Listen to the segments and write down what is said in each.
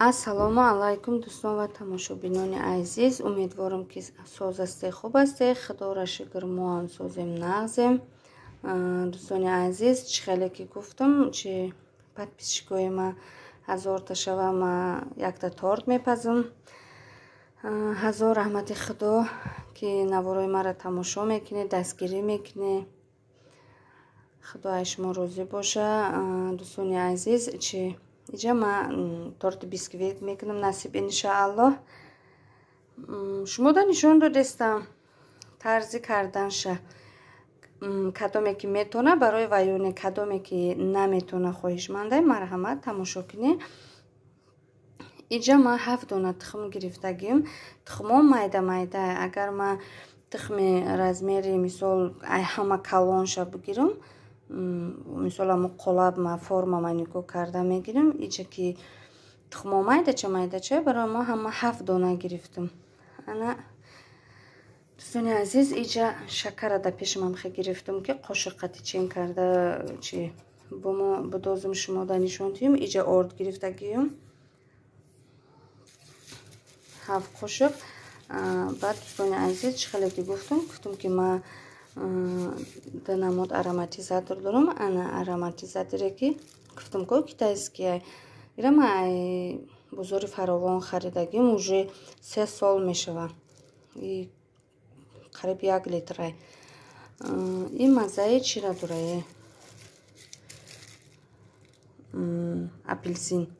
Ассалому алайкум дӯстон ва тамошобинони азиз. Умедворам, ки соз ҳастед, хуб ҳастед. Худоро шукр, мо ҳам созем, нағзем. Дӯстони азиз, чӣ хеле ки гуфтам, чи подписчикои ма 1000 та шава, ма якта торт мепазам. Ҳазор раҳмати Худо, ки наворои маро тамошо мекунед, дастгирӣ мекунед. Худо аз шумо розӣ боша. Дӯстони азиз, чи иҷа ма торти бисквит мекунам, насиб иншааллоҳ. Шумо да нишон додестам тарзи карданша. Кадоме ки метона барои ваёне, кадоме ки наметона, хоҳишмандай, марҳамат, тамошо кунед. Иҷа ма 7 дона тухм гирифтагим. Тухмҳо майда майда. Агар ма тухми размери мисол ай ҳама калонша бигирам, мисол амо қолаб ма форма ма нигоҳ карда мегирам. Иҷа ки тухмҳо майдача майдача, барои мо ҳама 7 дона гирифтам. Ана, дӯстони азиз, иҷа шакара да пешамам хе гирифтам, ки қошиқ қати чен карда чи бомо бидозум, шумо да нишон диҳем. Иҷа орд гирифтагиюм 7 қошиқ. Баъд, дӯстони азиз, чӣ хеле ки гуфтам, ки ма ду намуд ароматизатор дорам. Ана ароматизаторе ки гуфтам ко китайския, ира ма ай бозори Фаровон харидагим, уже 3 сол мешава. И қариб 1 литрай. Ин маззаи чира дорае? Апелсин.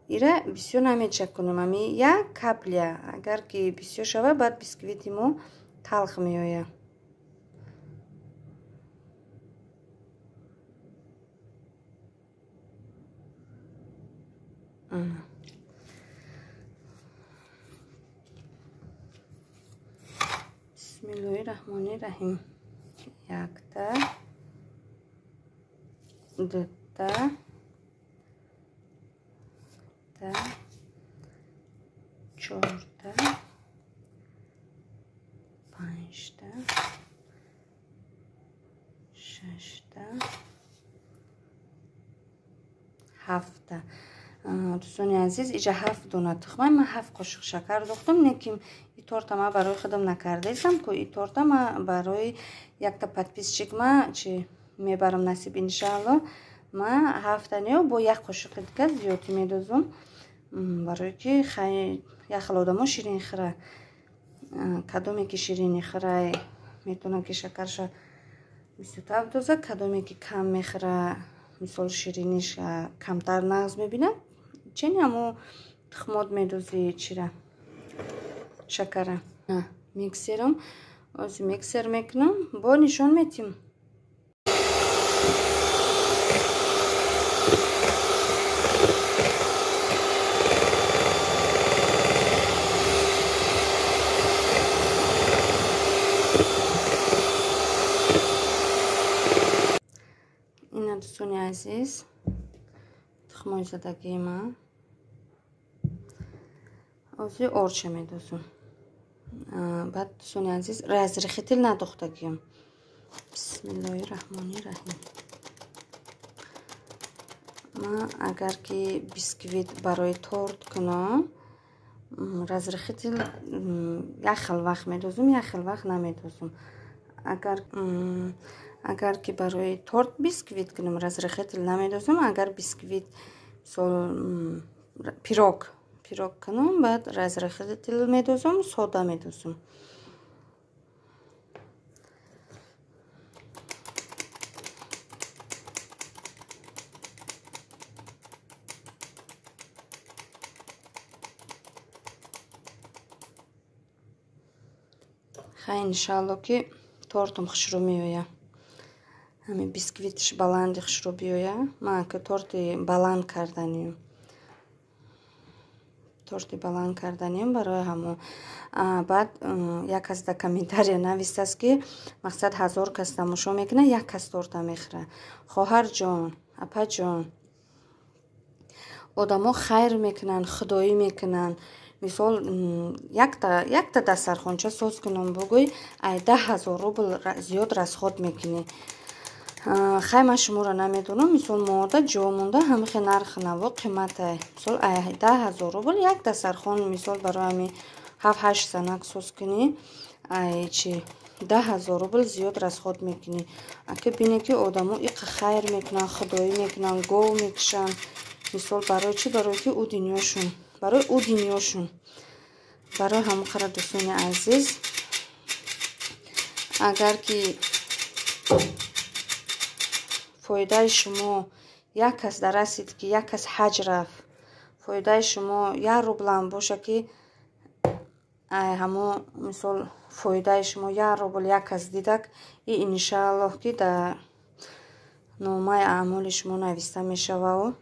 Ира бисёр намечакунем, ами як капля. Агар ки бисёр шава, баъд бисквити мо талх меояд. Бисмиллоҳи раҳмони раҳим. Якта, дута, та, чорта, панҷта, шашта, ҳафта. Дӯстони азиз, иҷа 7 дона тухмай, ман 7 қошиқ шакар дохтам. Лекин и торта ма барои худам накардаистам ку, и торта ма барои якта подписчик ма чи мебарам, насиб иншаалло. Ма ҳафтаниё бо як қошиқи дига зиёдӣ медозум, барое ки як хел одамо ширин хӯра. Кадоме ки ширинӣ хӯрай, метавонад ки шакарша бисёртар бидозад, кадоме ки кам мехӯра, мисол шириниш камтар нағз мебинад, чени ҳамо тухмот медозӣ чира шакара. Миксерам ози миксер мекунам, бо нишон метим. Ина, дӯстони азиз, тухмои задагии ман. Ози орча медозум. Баъд, дӯстони азиз, разрыхлитель надохтагиям. Бисмиллоҳи раҳмони раҳим. Ма агар ки бисквит барои торт кунам, разрыхлитель як хел вақт медозум, як хел вақт намедозум. Агар ки барои торт бисквит кунам, разрыхлитель намедозум. Агар бисквит, мисол, пирог кунам, баъд разрыхлитель медозум, сода медозум. Хай, иншаалло, ки тортум хушрӯ меояд. Ҳамин бисквитш баланди хушрӯ биёяд. Ман ки торти баланд карданием. Торти баланд карданием барои ҳамо. Баъд як кас дар комментария навистааст, ки мақсад 1000 кас тамошо мекунад, як кас торта мехӯрад. Хоҳарҷон, апаҷон, одамо хайр мекунанд, худоӣ мекунанд. Мисол, якта дастархонча соз кунам, бугӯй, ай 10 000 рубл зиёд расход мекунӣ. Хай ман шуморо намедонам, мисол мода ҷо монда ҳамихе нархи наво қиматай. Мисол 10 000 рубл як дастархон, мисол барои ҳами 7-8 занак соз кунӣ, ай чи 10 000 рубл зиёд расход мекунӣ. Ака бине ки одамо иқа хайр мекунанд, худоӣ мекунанд, гов мекушанд. Мисол барои чӣ? Барои ки ӯ дунёшун, барои ӯ дунёшун. Барои ҳамон қара дӯстони азиз, агар ки фоидаи шумо як кас дарасид, ки як кас ҳаҷ рафт, фоидаи шумо 1 рублам боша, ки ҳамо мисол фоидаи шумо 1 рубл як кас дидак, и иншааллоҳ ки дар номаи аъмоли шумо нависта мешавау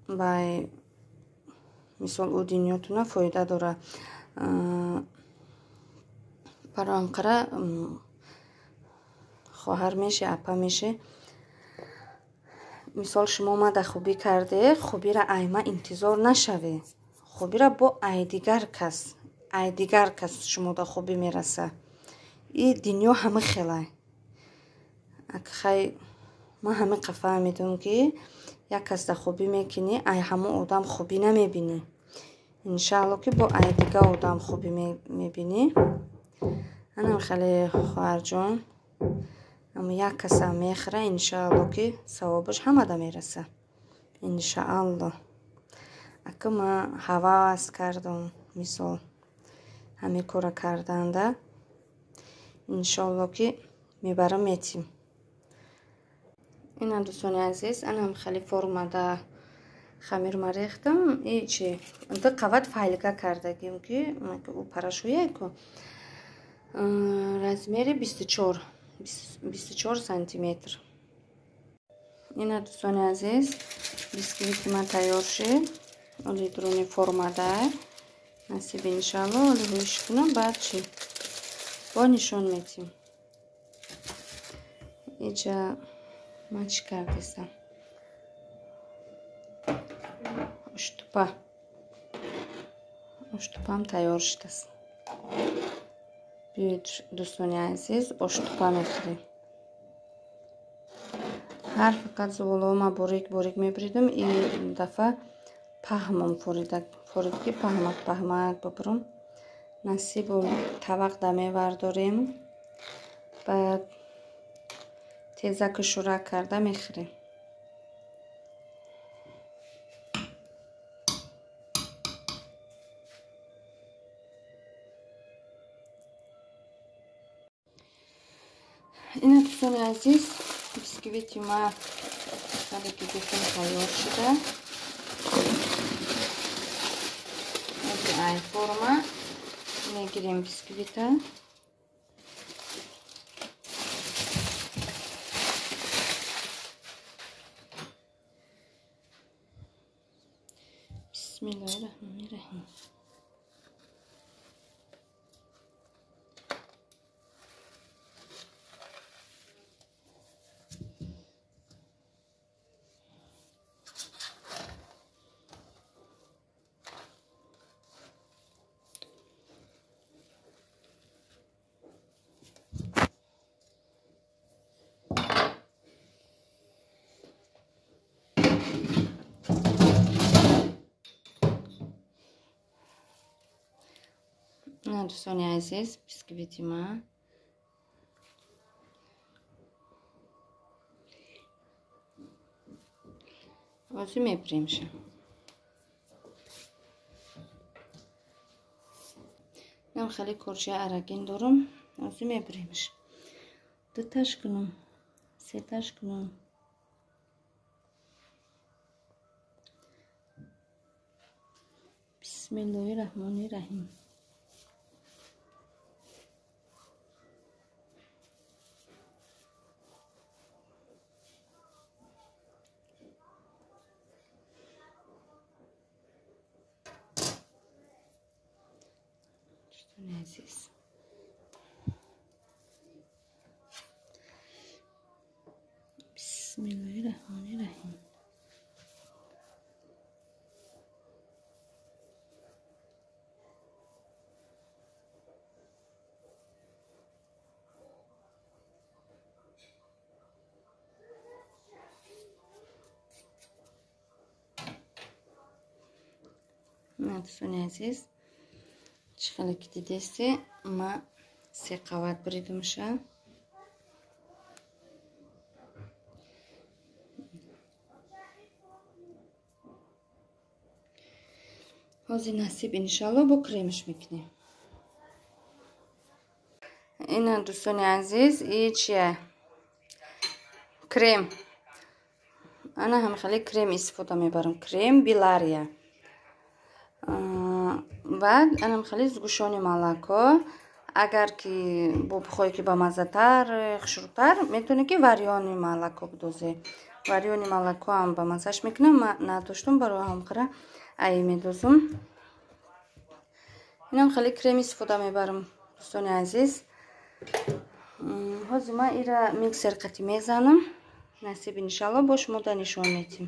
бай мисол ӯ дунётуна фоида дорад. Барои анқара хоҳар меше, апа меше, мисол шумо мада хубӣ карде, хубира айма интизор нашаве. Хубира бо айдигар кас, айдигар кас шумода хубӣ мераса. И дунё ҳама хелай. Хай ман ҳама қа фаҳмидум, ки як кас да хубӣ мекунӣ, ай ҳамон одам хубӣ намебинӣ. Иншаалло ки бо айдига одам хубӣ мебинӣ. Анам хеле хоҳарҷон, аммо як касам мехӯра, иншаалло ки савобаш ҳамада мераса. Иншаалло. Ака ман ҳавас кардам, мисол ҳамин кора карданда, иншоалло ки мебарам метим. Ина дӯстони азиз, анам хеле формада хамир ма рехтам. И чи ду қават файлика кардагим, ки ӯ парашӯяй ку. Размери 24 сантиметр. Ина дӯстони азиз, бисквити ман тайёр шид. Оли дуруни формада. Насиб иншалло, оли ҳӯш кунам, баъд чи бо нишон метим. Иҷа ман чӣ кардестам? Уштупа. Уштупам тайёр шудааст. Биёед дӯстони азиз, оштупа мехӯрем. Ҳар фақат зуволома борик борик мебиридам, и дафъа паҳмам форид, ки паҳмак паҳмак бибурам. Насибу тавақ да мевардорем, баъд тезаку шӯрак карда мехӯрем. Ина дӯстони азиз, бисквити ма хеле ки гуфтам тайёр шуда. Ай форма мегирем бисквита. Бисмиллоҳи раҳмони раҳим. Дӯстони азиз, бисквити ман ҳозир мебиремша. Нам хеле корчаи арагин дорам, ҳозир мебиремш. Дуташ кунам, сеташ кунам. Бисмиллоҳи раҳмони раҳим. Дӯстони азиз, бисмиллоҳи раҳмони раҳим. Дӯстони азиз, чӣ хеле ки дидесте, ма се қават буридумша. Ҳозир насиб иншалло бо кремш мекунем. Ина дӯстони азиз, и чия? Крем. Ана ҳам хеле крем истифода мебарам. Крем Билария. Баъд анам хеле сгущённый молоко. Агар ки бо бихоҳӣ ки бамаззатар, хушрӯтар, метавонӣ ки варёный молоко бидозӣ. Варёный молоко ҳам бамаззаш мекунам. Ман надоштум, барои ҳамқара ай медозум. Инам хеле крем истифода мебарам, дӯстони азиз. Ҳозир ман ира миксер қати мезанам. Насиб иншалло бо шумо да нишон медиҳем.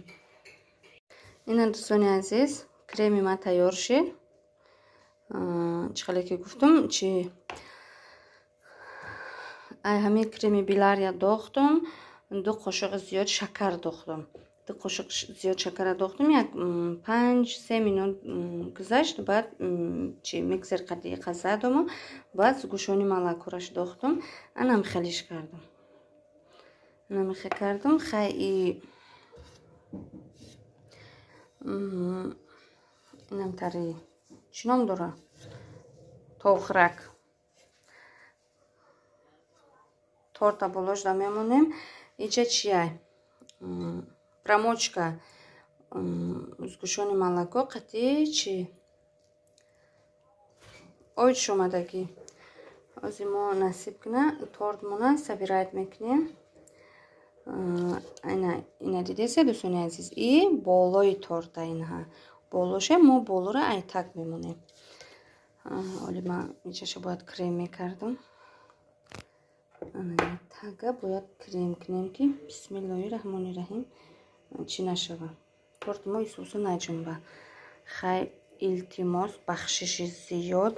Ина дӯстони азиз, креми ман тайёр шид. Чӣ хеле ки гуфтум, чи ай ҳамин креми Билария дохтум, 2 қошуқ зиёд шакар дохтум. 2 қошуқ зиёд шакара дохтум, як 5-3 минут гузашт, баъд чи миксер қати задуму, баъд сгущённый молокораш дохтум, анам хелиш кардум. Анам хе кардум, хай и инам тари чӣ ном дора? Тохрак. Торта болошда мемонем. Иҷа чия? Промочка сгущённый молоко қати чи? Оид шомадагӣ. Ҳозир мо насиб куна тортмона собирать мекунем. Ина дидесе дӯстони азиз, и болои торта инҳа. Болоша мо болора айтак мемонем. Оли ман иҷаша бояд крем мекардам. Тага бояд крем кунем ки бисмиллоҳи раҳмони раҳим чӣ нашава. Торт мо исуса наҷунба. Хай илтимос, бахшиши зиёд.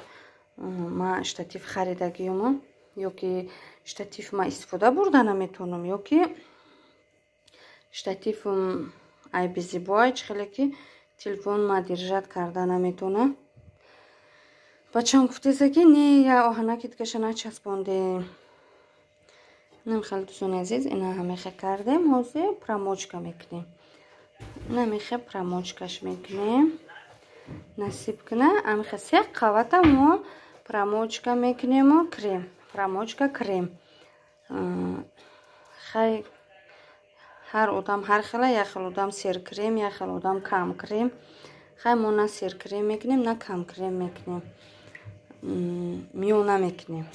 Ман штатив харидагиюму, ё ки штатив ма истифода бурда наметавонам, ё ки штативм ай безибой, чӣ хеле ки телефон ма держать карда наметавонам. Бачам гуфтеса ки не, я оҳанаки дигаша начаспонде. Инам хеле дӯстони азиз, ина ҳамехе кардем, ҳозир промочка мекунем. Ина мехе промочкаш мекунем. Насиб куна, амихе се қавата мо промочка мекунему крем. Промочка крем. Хай ҳар одам ҳар хела, як хел одам сер крем, як хел одам кам крем. Хай мо на сер крем мекунем, на кам крем мекунем. Миёна мекунем.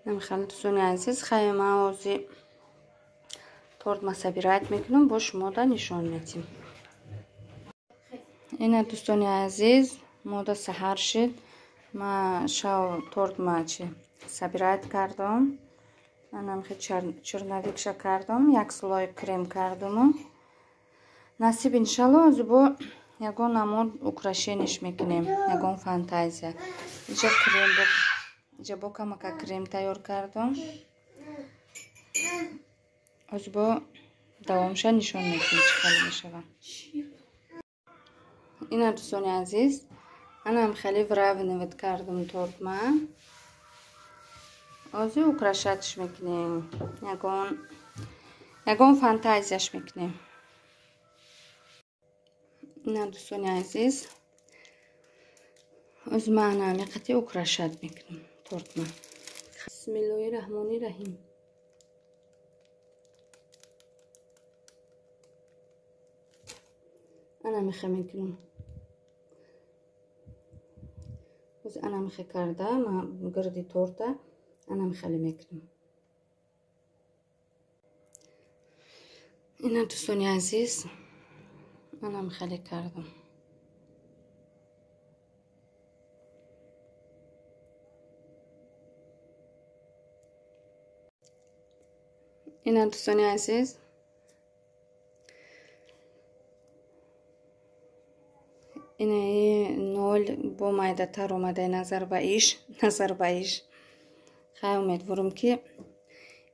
Хеле дӯстони азиз, хай ман ҳозир торт ма собирать мекунам, бо шумо да нишон медиҳем. Ина дӯстони азиз, мода саҳар шид. Ма шав торт ма чи собирать кардам. Анам хе черновикша кардам, як слой крем кардаму. Насиб иншалло ҳозир бо ягон намуд украшениш мекунем, ягон фантазия. Иҷа крем бо иҷа бо камака крем тайёр кардам. Ҳозир бо давомша нишон медиҳем чӣ хеле мешавад. Ина дӯстони азиз, анам хеле выравнивать кардам торт ма. Ҳозир украшатш мекунем, ягон фантазияш мекунем. Ина дӯстони азиз, ҳозир ман ана ҳамин қати украшат мекунам тортма. Бисмиллоҳи раҳмони раҳим. Ана мехе мекунам. Ҳозир ана мехе карда, ман гирди торта ана мехеле мекунам. Ина дӯстони азиз, ана мехеле кардам. Ина дӯстони азиз, инаи нол бо майдатар омадаи назар ба иш, назар ба иш. Хай умедворам ки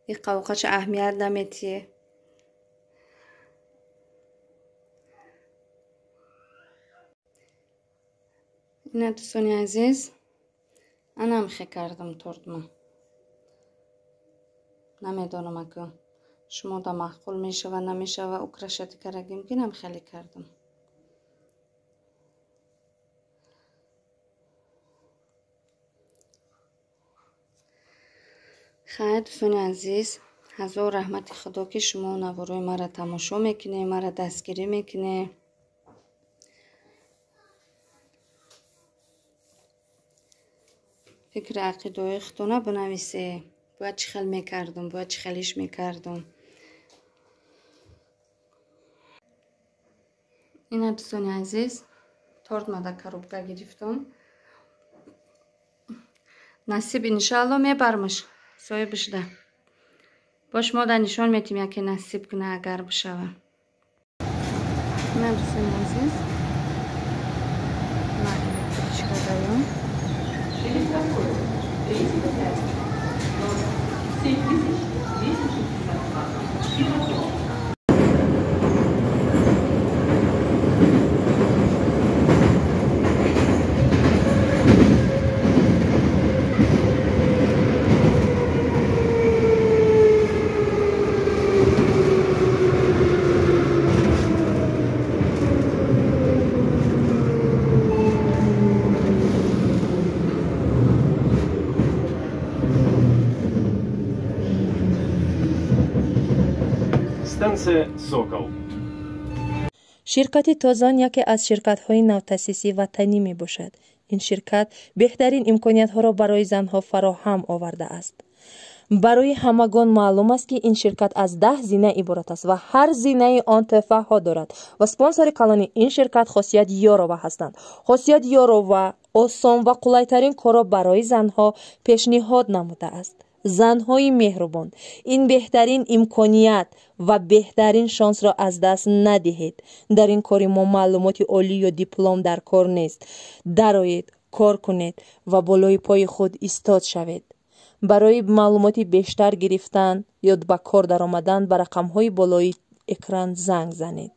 и қавқача аҳамият наметиҳе. Ина дӯстони азиз, анам хе кардам тортма. Намедонам ака шумо да маъқул мешава намешава, украшать карагим ки нам хеле кардам. Хайр дӯстони азиз, ҳазор раҳмати худо ки шумо наворои маро тамошо мекунед, маро дастгирӣ мекунед. Фикри ақидаҳои худтона бинависед. Бояд чӣ хел мекардум, бояд чӣ хелиш мекардум. Ина дӯстони азиз, торт ма дар коробка гирифтум. Насиб иншаалло мебармаш соҳибашда. Бо шумо да нишон метим, яке насиб куна агар бишава. Ина дӯстони азиз, ма электричка даём. 3,5, 7262. Станция «Сокол». Ширкати Тозон яке аз ширкатҳои навтаъсиси ватанӣ мебошад. Ин ширкат беҳтарин имкониятҳоро барои занҳо фароҳам овардааст. Барои ҳамагон маълум аст, ки ин ширкат аз 10 зина иборат аст ва ҳар зинаи он тӯҳфаҳо дорад ва спонсори калони ин ширкат Хосият Ёрова ҳастанд. Хосият Ёрова осон ва қулайтарин корро барои занҳо пешниҳод намудааст. Занҳои меҳрубон, ин беҳтарин имконият ва беҳтарин шонсро аз даст надиҳед. Дар ин кори мо маълумоти олӣ ё диплом дар кор нест. Дароед, кор кунед ва болои пои худ истод шавед. Барои маълумоти бештар гирифтан ё ба кор даромадан ба рақамҳои болои экран занг занед.